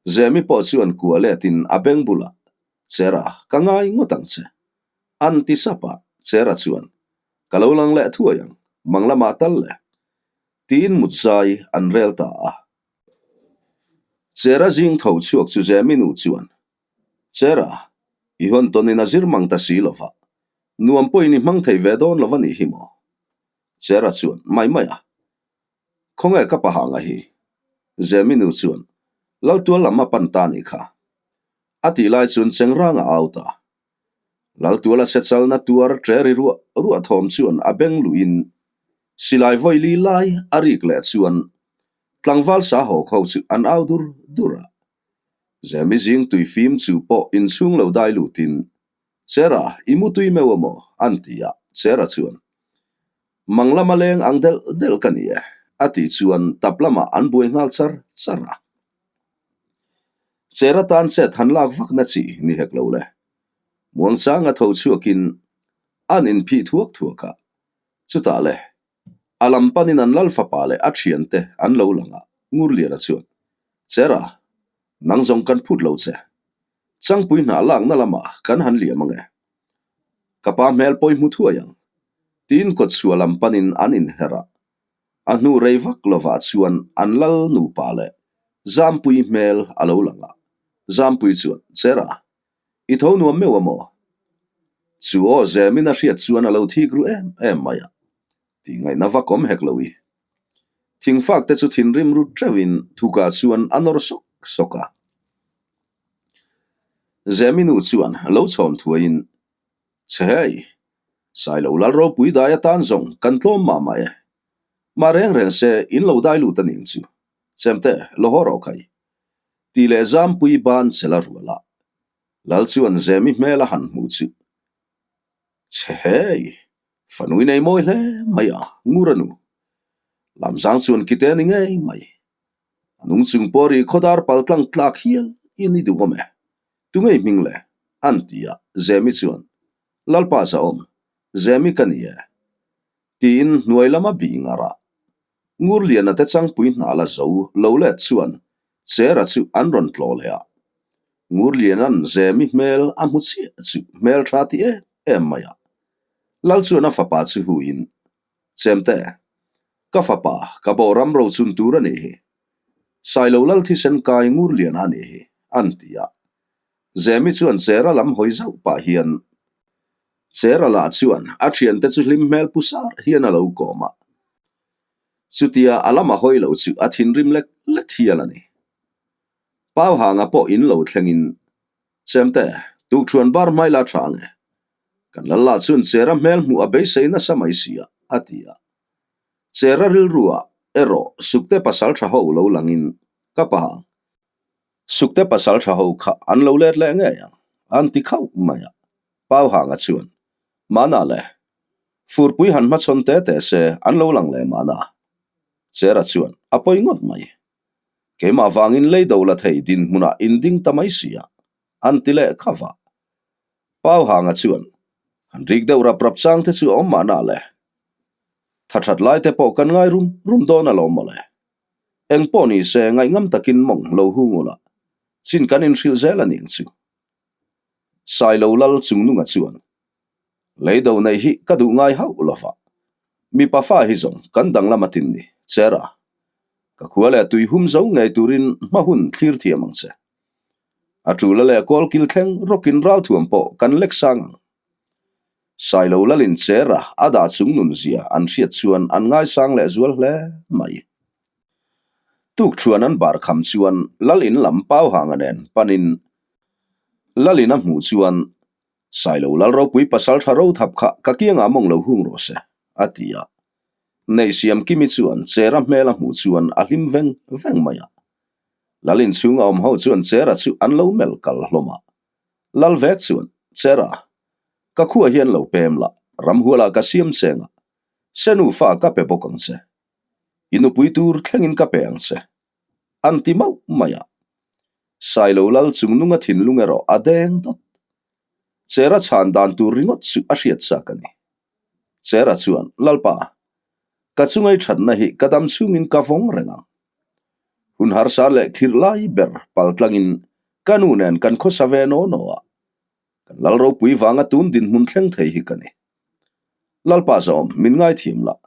Zemi pawh chuan kuah letin a beng bulah, Chera, ka ngai ngawt ang che. An ti sap a, Chera chuan, Ka lo lang leh thuai ang, mang lamah tal le. Tiin mut zai an rel ta a. Chera zing tho chhuak chu Zemi nu chuan, Chera, i hawn tawnin a zir mang ta si lo va, nuam pawhin i hmang thei ve dawn lo va nih hi maw? Chera chuan, Mai mai a, khawnge ka pahanga hi? Zemi nu chuan, Laltual lam a pan ta nih kha. A tih lai chuan Chengrang a au ta. Laltuala sechalna tuar ṭe ri ruah ruah thawm chuan a beng luhin silai vawi li lai a rik leh chuan tlangval sa haw kho chu an au dur dur a. Zemi zing tui fim chu pawh inchhung lo dai lutin, Chera, i mu tui meuh a maw? an ti a, Chera chuan, Mang lama leng ang delh delh ka ni e, a tih chuan tap lamah an buai nghal char char a. Chera tan chet han lak vak na chi ni hek lo le. Muangchanga tho chhuakin an inphih thuak thuak a, chutah le a lam panin an lal fapa leh a thiante an lo lang a, Ngurliana chuan, Chera, nang zawng kan phut lo che. Changpui hnah lakna lamah kan han liam ange. Ka pa hmel pawi hmu thuai ang, tiin kawtchhuah lam panin an inher a. A hnu rei vak lovah chuan an lal nupa leh Zampui hmel a lo lang a. Zampui chuan, Chera, i tho nuam meuh a maw? Chu aw zemin a hriat chuan a lo thik ru em em mai a, tih ngaihna vak awm hek lo i. Thingfak te chu thinrim ru teuhin thukah chuan a nawr sawk sawk a. Zemi nu chuan lo chhawn thuaiin, Che hei, Sailo lal ropui dai atan zawng kan tlawm mah mah e. Mah reng reng se in lo dai lut a ning chu. Chemte, lo haw rawh khai. Tih leh Zampui ban che la rual a. Lal chuan Zemi hmel a han hmuh chu. Che hei, fanui nei mawi hle mai a, ngur a nu. Lamzang chuan kite a ni ngei mai. A nung chung pawh ri khawdar pal tlang tlak hial in i duh awm e. Tungei hming le? An ti a, Zemi chuan, Lalpa zahawm, Zemi ka ni e. Tiin hnuai lama bih ngar a. Ngurliana te changpui hna la zo lo let chuan Chera chu an rawn tlawh leh a. Ngurliana'n Zemi hmel a hmu chiah chu hmel tha ti em em mai a. Lal chuan a fapa chu huiin, Chemte, ka fapa, ka bawh ram rochun tur a nih hi. Sailo lal thisen kai Ngurliana a nih hi, an ti a. Zemi chuan Chera lam hawi zauh pah hian Chera lah chuan a thiante chu hlim hmel pu sar hian a lo kawm a. Chutia a lam a hawi lo chu a thinrim lek lek hial a ni. Pauhanga pawh in lo thlengin, Chemte, tukṭhuan bar hmai la ṭha ange. Kan lal lah chuan Chera hmel hmuh a beisei nasa mai si a, a ti a. Chera rilruah erawh Sukte pasal ṭha ho lo langin ka pa ang. Sukte pasal ṭha ho kha an lo let leh ngei ang, an ti khauh mai a. Pauhanga chuan, Mahna le, furpui han hmachhawn te te se an lo lang leh mahna. Chera chuan, A pawi ngawt mai. Keimah vangin lei do la thei dinhmunah in ding ta mai si a, an ti leh khauh a. Pauhanga chuan, Han rik deuh rap rap chang te chu a awm mahna le. Tha that lai te pawh kan ngai rum rum dawn alawm mawle. Eng pawh ni se ngaihngam takin mawng lo hung ula, chin kan inhrilh zel a ning chu. Sailo lal chungnunga chuan, Leido nei hi ka duh ngai hauh lova, mipa fa hi zawng kan danglam a tin ni, Chera. Ka khua leh tui hum zo ngei turin hma hun thlir thiam ang che. A tula leh kawlkil thleng rawkin ralthuam pawh kan lek sang ang. Sailo lalin Chera a dah chung nunzia an hriat chuan an ngaisang leh zual hle mai. Tukṭhuan an bar kham chuan Lalin lam Pauhanga nen panin Lalin a hmuh chuan Sailo lal ropui pasal tha ro thap kha ka kiangah mawng lo hung rawh se, a ti a. Neihsiam Kimi chuan Chera hmel a hmuh chuan a hlim veng veng mai a. Lalin chhunga awm ho chuan Chera chu an lo melh kal hlawm a. Lal vek chuan, Chera, ka khuah hian lo pem la, ramhualah ka siam cheng a, se nufa ka pe bawk ang che. I nupui tur thlengin ka pe ang che. An ti mauh mai a. Sailo lal chungnunga thinlung erawh a deng dawt. Chera chhan dan tur ringawt chu a hriat chak a ni. Chera chuan, Lalpa, ka chungai thatna hi ka dam chhungin ka vawng reng ang. Hun harsa leh khirh lai ber paltlangin ka nu nen kan khawsa ve naw naw a, kan lal ropui vanga tun dinhmun thleng thei hi ka ni. Lalpa zawm, min ngaithiam lah.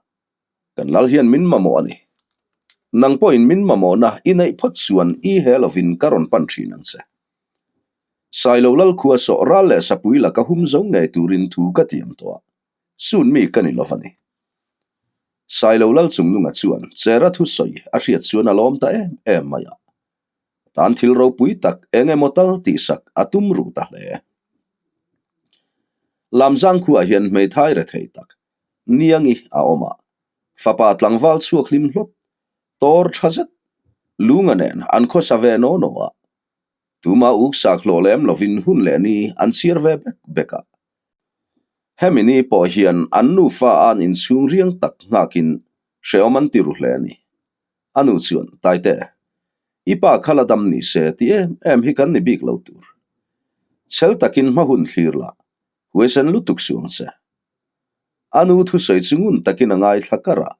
Kan lal hian min mamawh a ni. Nang pawhin min mamawhna i neih phawt chuan i he lovin ka rawn pan thin ang che. Sailo lal khua sawh ral leh sapui laka hum zo ngei turin thu ka tiam tawh a, sun mi ka ni lo va ni. Sailo lal chungnunga chuan Chera thusawi a hriat chuan a lawm ta em em mai a. A tan thil ropui tak eng emaw tal tihsak a tum ruh ta hle. Lamzang khuaah hian hmeithai rethei tak Niangi a awm a, fapa tlangval chhuak hlim hlawt, tawr tha zet, lunga nen an khawsa ve naw naw a. Tuma uk sak hlawh lem lovin hun leh ni an chhiar ve bek bek a. Hemi ni pawh hian an nufa an inchhung riang tak nghakin hrehawm an ti ru hle a ni. A nu chuan, Taite, i pa kha la dam ni se ti em em hi kan ni bik lo tur. Chhel takin hma hun thlir la, huaisen lutuk suh ang che. A nu thusawi chu ngun takin a ngaithla kar a,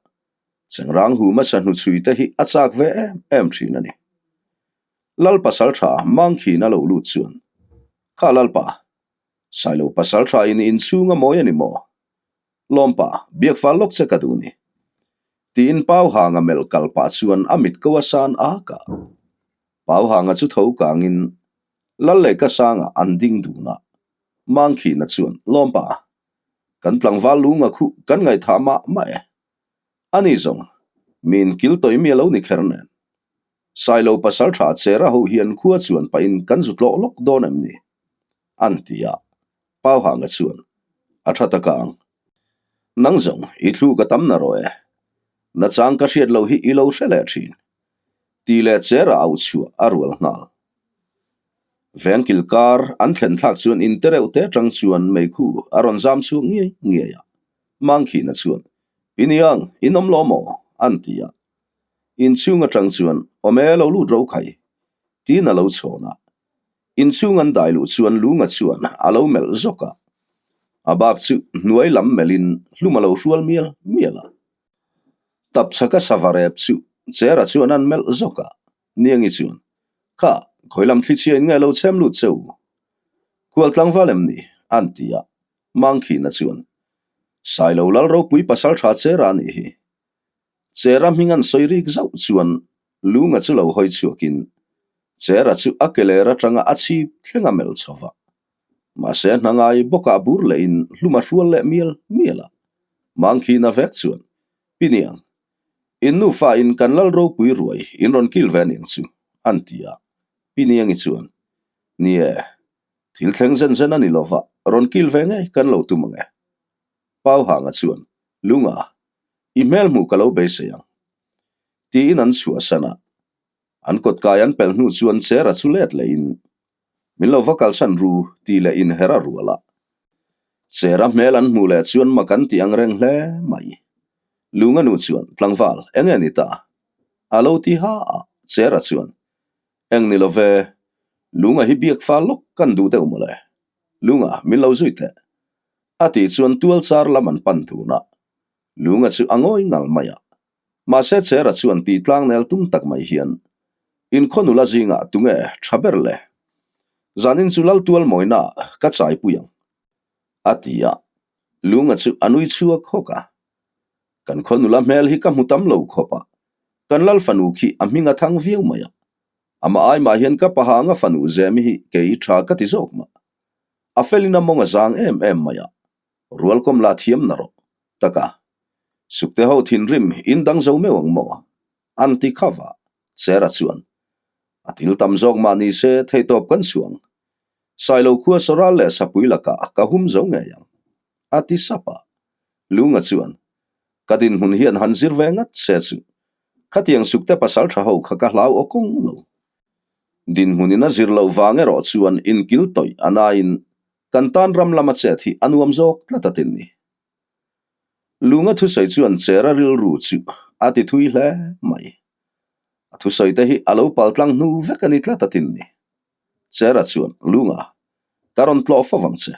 Chengrang hu hmasa hnuchhui te hi a chak ve em em thin a ni. Lal pasal tha Mangkhin a lo lut chuan, Kha Lalpa, Sailo pasal tha in inchhung a mawi a ni maw? Lawmpa, biak fal lawk che ka duh ni. Tiin Pau Hanga melh kal pah chuan a mit ko a san ak a. Pau Hanga chu tho kangin Lal leh ka sangah an ding dun a. Mangkhina chuan, Lawmpa, kan tlangval lunga khuh kan ngaihthah mah mah e. Ani zawng, min kil tawih mi a lo ni kher nen. Sailo pasal tha Chera ho hian khua chuan pahin kan zu tlawh lawk dawn em ni? An ti a, Pau Hanga chuan, A tha ta ka ang. Nang zawng, i thluk a tam na rawh e. Nachang ka hriat loh hi i lo hre leh thin. Ti leh Chera au chhuah a rual nghal. Vengkil kar an thlen thlak chuan in te reuh te atang chuan meikhu a rawn zam chhuak ngiai ngiai a. Mangkhina chuan, Piniang, in awm lo maw? an ti a. Inchhung atang chuan, Awm e, lo lut ro khai, tiin a lo chhawn a. Inchhung an dai luh chuan Lunga chuan a lo melh zawk a. A bak chu hnuai lam melhin hlum a lo hrual mial mial a. Tapchhaka sava rep chu Chera chuan an melh zawk a. Niangi chuan, Kha, khawi lam thlichhia in nge lo chhem lut che u? Kual tlangval em ni? an ti a. Mangkhina chuan, Sailo Lal ropui pasal tha Chera a nih hi. Chera hming an sawi rik zauh chuan Lunga chu lo hawi chhuakin Chera chu a keler atanga a chhip thleng a melh chho va. Mahse hna ngai bawkah bur lehin hlum a hrual leh mial mial a. Mangkhina vek chuan, Piniang, in nufa in kan lal ropui ruai in rawn kil ve aniang chu, an ti a. Piniangi chuan, Ni e, thil thleng zen zen a ni lova, rawn kil ve ngei kan lo tum ang e. Pau Hanga chuan, Lunga, i hmel hmuh ka lo beisei ang. Tiin an chhuahsan a. An kawtkai an pelh hnu chuan Chera chu let lehin, Min lo va kalsan ru, tih leh inher a rual a. Chera hmel an hmuh leh chuan mak an ti ang reng hle mai. Lunga nu chuan, Tlangval, eng nge ni ta? A lo ti ha a. Chera chuan, Eng ni lo ve, Lunga hi biak fal lawk kan duh deuh mawle. Lunga, min lo zui teh. A tih chuan tual char lam an pan dun a. Lunga chu a ngawi ngal mai a. Mahse Chera chuan tih tlang nel tum tak mai hian, Inkhaw nula zingah tunge tha ber le? Zanin chu lal tual mawina ka chaipui ang. A ti a. Lunga chu a nui chhuak hawk a. Kan khaw nula hmel hi ka hmu tam lo khawp a. Kan lal fanu khi a hming a thang viau mai a. Amah ai mah hian ka pahanga fanu Zemi hi kei tha ka ti zawk mah. A felin a mawng a zang em em mai a, rualkawm la thiam na rawh. Taka, Sukte ho thinrim in dang zo meuh ang maw? An ti kha va, Chera chuan. A til tam zawk mah ni se theihtawp kan chhuang. Sailo khua Sawral leh Sapui lakah ka hum zo ngei ang. A ti sap a. Lunga chuan, Ka dinhmun hian han zir ve ngat se chu. Khatiang Sukte pasal tha ho kha ka hlau aw kawng lo. Dinhmunin a zir loh vang erawh chuan inkil tawih a naiin kan tan ram lama chet hi a nuam zawk tlat a tin ni. Lunga thusawi chuan Chera rilru chu a ti thui hle mai. A thusawi te hi a lo paltlang hnu vek a ni tlat a tin ni. Chera chuan, Lunga, ka rawn tlawh fo vang che.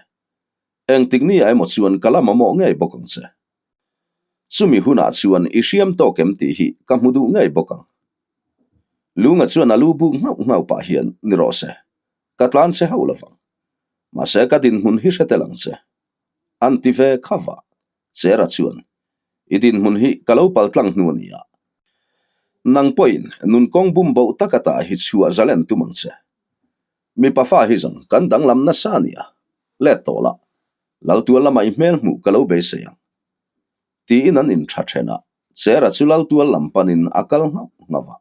Engtik ni ah emaw chuan ka la mamawh ngei bawk ang che. Chumi hunah chuan i hriam tawk em tih hi ka hmu duh ngei bawk ang. Lunga chuan a lu buk nghauh nghauh pah hian ni rawh se, ka tlan che hauh lovang. Mahse ka dinhmun hi hre tel ang che. An ti ve kha va, Chera chuan, I dinhmun hi ka lo pal tlang hnu a ni a. Nang pawhin nun kawng bum boh tak ata hi chhuah zalen tum ang che. Mipa fa hi zawng kan danglam nasa a nia, let tawh la, Laltual lamah i hmel hmuh ka lo beisei ang. Tiin an intha then a, Chera chu Laltual lam panin a kal nghauh nghauh a.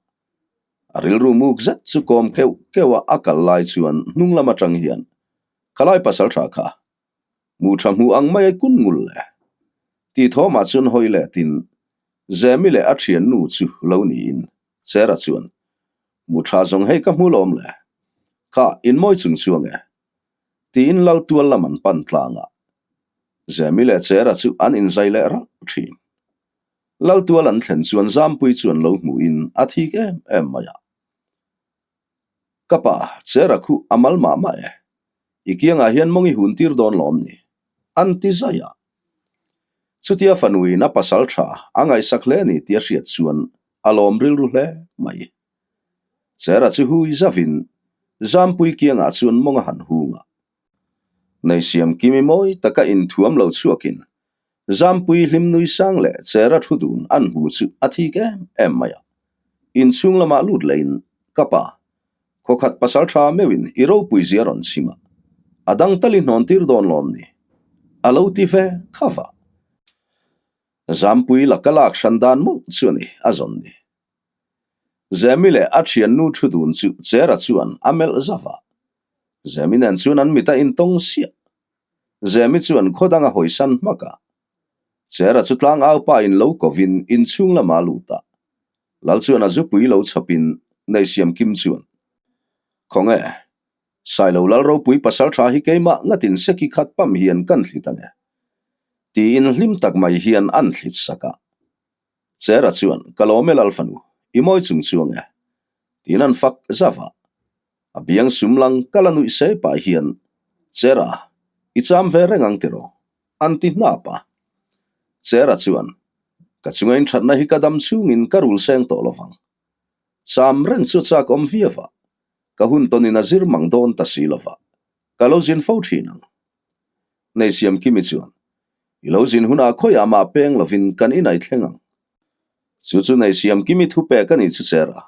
A rilru muk zet chu kawm keuh keuh a a kal lai chuan hnung lam atang hian, Khalai pasal tha kha, hmuh tha hmuh ang mai a kun ngul le. Tih thawmah chuan hawi letin Zemi leh a thiannu chu lo niin Chera chuan, Hmuh tha zawng hei ka hmu lawm le. Kha, inmawi chung chuang e. Tiin Laltual lam an pan tlang a. Zemi leh Chera chu an inzai leh ralh thin. Laltual an thlen chuan Zampui chu an lo hmuhin a thik em em mai a. Ka pa, Chera khu a mal mah mah e. I kiangah hian mawng i hun tir dawn lawm ni? An ti zai a. Chutia fanuin a pasal tha a ngaihsak hle ni tih a hriat chuan a lawm rilru hle mai. Chera chu hui zavin Zampui kiangah chuan mawng a han hung a. Neisiam Kimi mawi taka inthuam lo chhuakin Zampui hlim nui sang leh Chera thu dun an hmu chu a thik em em mai a. Inchhung lamah lut lehin, Ka pa, khawkhat pasal tha meuhin i ropui zia rawn chhim a, a dang tal i hnawn tir dawn lawm ni? A lo ti ve kha va. Zampui laka lak hran dan mawlh chu a ni a zawn ni. Zemi leh a thiannu thu dun chu Chera chuan a melh zauh a. Zemi nen chuan an mit a intawng siah. Zemi chuan khaw dang a hawisan hmak a. Chera chu tlangau pa in lo kovin inchhung lamah a lut a. Lal chuan a zupui lo chhawpin Neisiam Kim chuan, Khawnge, Sailo Lal ropui pasal tha hi keimah ngatin seki khat pam hian kan thlit ange. Tiin hlim tak mai hian an thlit sak a. Chera chuan, Ka lawm e Lal fanu, i mawi chung chuang e. Tiin an fak zauh a. A biang sum lang ka la nuih se pah hian, Chera, i cham ve reng ang tiraw? An ti hnap a. Chera chuan, Ka chunga inthatna hi ka dam chungin ka rul seng tawh lovang. Cham reng chu chak awm viau a, ka hun tawnin a zir mang dawn ta si lova, ka lo zin fo thin ang. Neisiam Kimi chuan, I lo zin hunah khawiah mah peng lovin kan inai thleng ang. Chu chu Neisiam Kimi thu pek a nih chu cher a,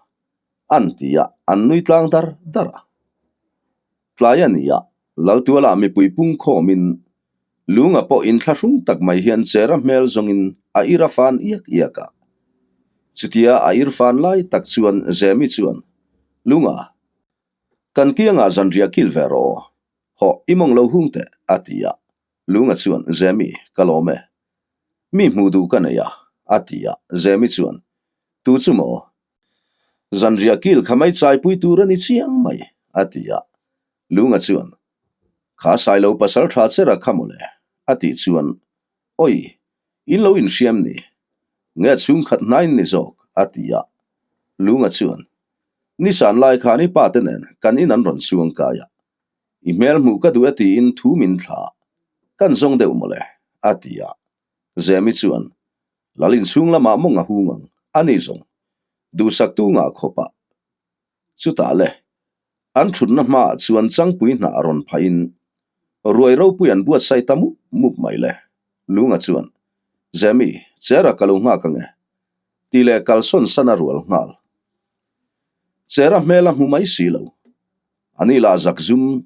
an ti a, an nui tlang dar dar a. Tlai a ni a, Laltualah mipui pung khawmin Lunga pawh inthlahrung tak mai hian chera hmel zawngin a ir a fan iak iak a. Chutia a ir fan lai tak chuan Zemi chuan, Lunga, kan kiangah zanriah kil ve rawh aw. Hawh, i mawng lo hung teh, a ti a. Lunga chuan, Zemi, ka lawm e. Mi hmuh duh ka nei a, a ti a. Zemi chuan, Tu chu maw? Zanriah kil kha mai chaipui tur a ni chiang mai, a ti a. Lunga chuan, Kha Sailo pasal tha chera kha mawle, a tih chuan, Awi, in lo inhriam ni? Nge chhungkhat hnain ni zawk? a ti a. Lunga chuan, Nisan lai khan i pa te nen kan in an rawn chhuang kai a, i hmel hmuh ka duh e tiin thu min thla a, kan zawng deuh mawle, a ti a. Zemi chuan, Lal inchhung lamah mawng a hung ang, a ni zawng, duhsaktu ngah khawp a. Chutah le, an thutna hmaah chuan changpui hnah a rawn phahin ruai ropui an buatsaih ta mup mup mai le. Lunga chuan, Zemi, Chera ka lo nghak ange, tih leh kalsawn san a rual nghal. Chera hmel a hmu mai si lo. Ani lah zakzum,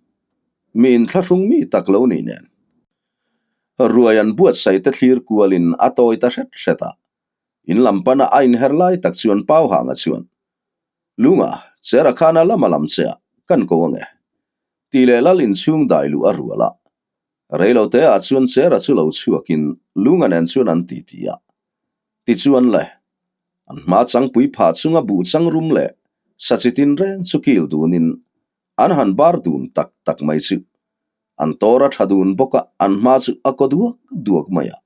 mi inthlahrung mi tak lo ni nen. Ruai an buatsaih te thlir kualin a tawi ta hret hret a. In lam pana a inher lai tak chuan Pau Hanga chuan, Lunga, Chera khana lama lam che ah kan ko ange. Tih leh lal inchhung dai luh a rual a. Reilo te ah chuan Chera chu lo chhuakin Lunga nen chuan an ti ti a. Tichuan le, an hma changpui phah chunga buh chang rum leh sa chi tin reng chu kil dunin an han bar dun tak tak mai chu. An tawr a tha dun bawk a, an hma chu a kaw duak duak mai a.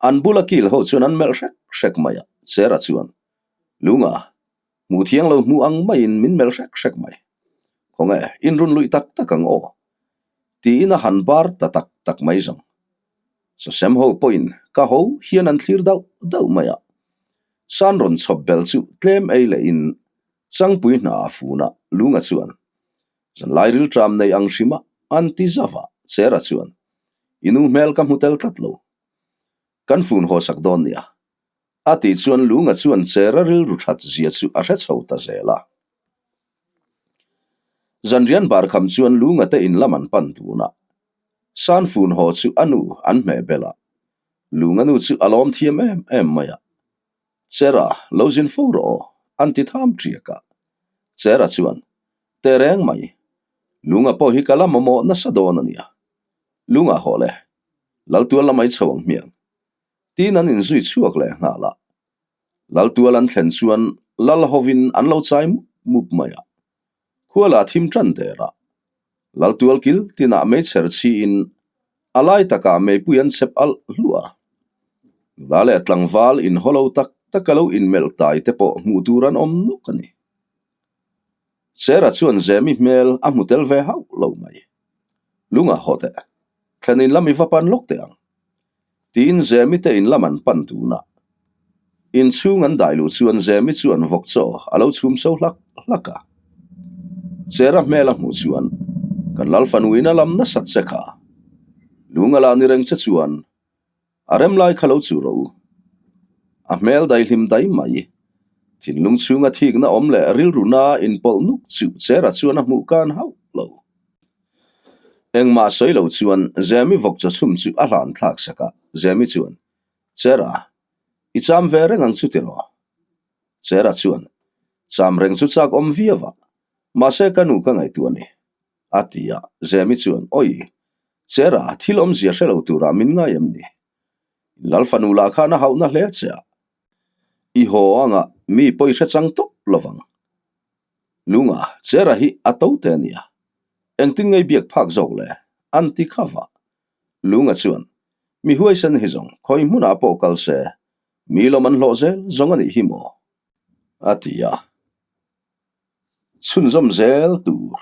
An bula kil ho chuan an melh hrek hrek mai a, Chera chuan, Lunga, hmuh thiang lo hmuh ang maiin min melh hrek hrek mai. Khawnge, in run luih tak tak ang aw. Tiin a han bar ta tak tak mai zawng. Sawsem ho pawhin ka ho hian an thlir dauh dauh mai a. San rawn chhawp bel chu tlem ei lehin Changpui hna a fun a, Lunga chuan Zanlai rilṭam nei ang hrim a, an ti zauh a, Chera chuan I nu hmel ka hmu tel tlat lo. Kan fun haw sak dawn nia. A tih chuan Lunga chuan Chera rilru that zia chu a hre chho ta zel a. Zanrian bar kham chuan Lunga te in lam an pan dun a. San fun haw chu a nu an hmeh bel a. Lunga nu chu a lawm thiam em em mai a. Chera, lo zin fo rawh aw, an ti tham ṭiak a. Chera chuan, Teh reng mai. Lunga pawh hi ka la mamawh nasa dawn a nia. Lunga hawh le, Laltual lamai chho ang hmiang. Tiin an inzui chhuak leh nghal a. Laltual an thlen chuan lal hovin an lo chai mup mup mai a. Khuala thim tan der a. Laltual kil tinah meichher chhiin a lai takah meipui an chep alh hluah a. Nula leh tlangval inhaw lo tak tak a lo inmelh tai te pawh hmuh tur an awm nawk a ni. Sera chuan Zemi hmel a hmu tel ve hauh lo mai. Lunga haw teh, thlen in lam i va pan lawk teh ang. Tiin Zemi te in lam an pan dun a. Inchhung an dai luh chuan Zemi chuan vawk chaw a lo chhum so hlak hlak a. Sera hmel a hmuh chuan kan lal fanuin a lam nasat che kha. Lunga la ni reng che chuan A rem lai kha lo chuh rawh u. A hmel daihlim dai mai. Thinlung chhunga thikna awm leh rilruna inpawlh nuk chuh Chera chuan a hmuh kan hauh lo. Engmah sawi lo chuan Zemi vawk chaw chhum chu a hlan thlak sak a, Zemi chuan, Chera, i cham ve reng ang chu tiraw? Chera chuan, Cham reng chu chak awm viau a, mahse ka nu ka ngaihtuah a ni. A ti a, Zemi chuan, Awi, Chera, thil awmzia hre lo turah min ngai em ni? In lal fanu lah khan a hauhna hle che a, i haw anga mi pawi hre chang tawp lovang. Lunga, Chera hi a to te a nia, engtin ngei biak phak zawk le? an ti kha va. Lunga chuan, Mi huaisen hi zawng, khawi hmunah pawh kal se, mi lawm an hlawh zel zawng a nih hi maw? A ti a. Chhunzawm zel tur.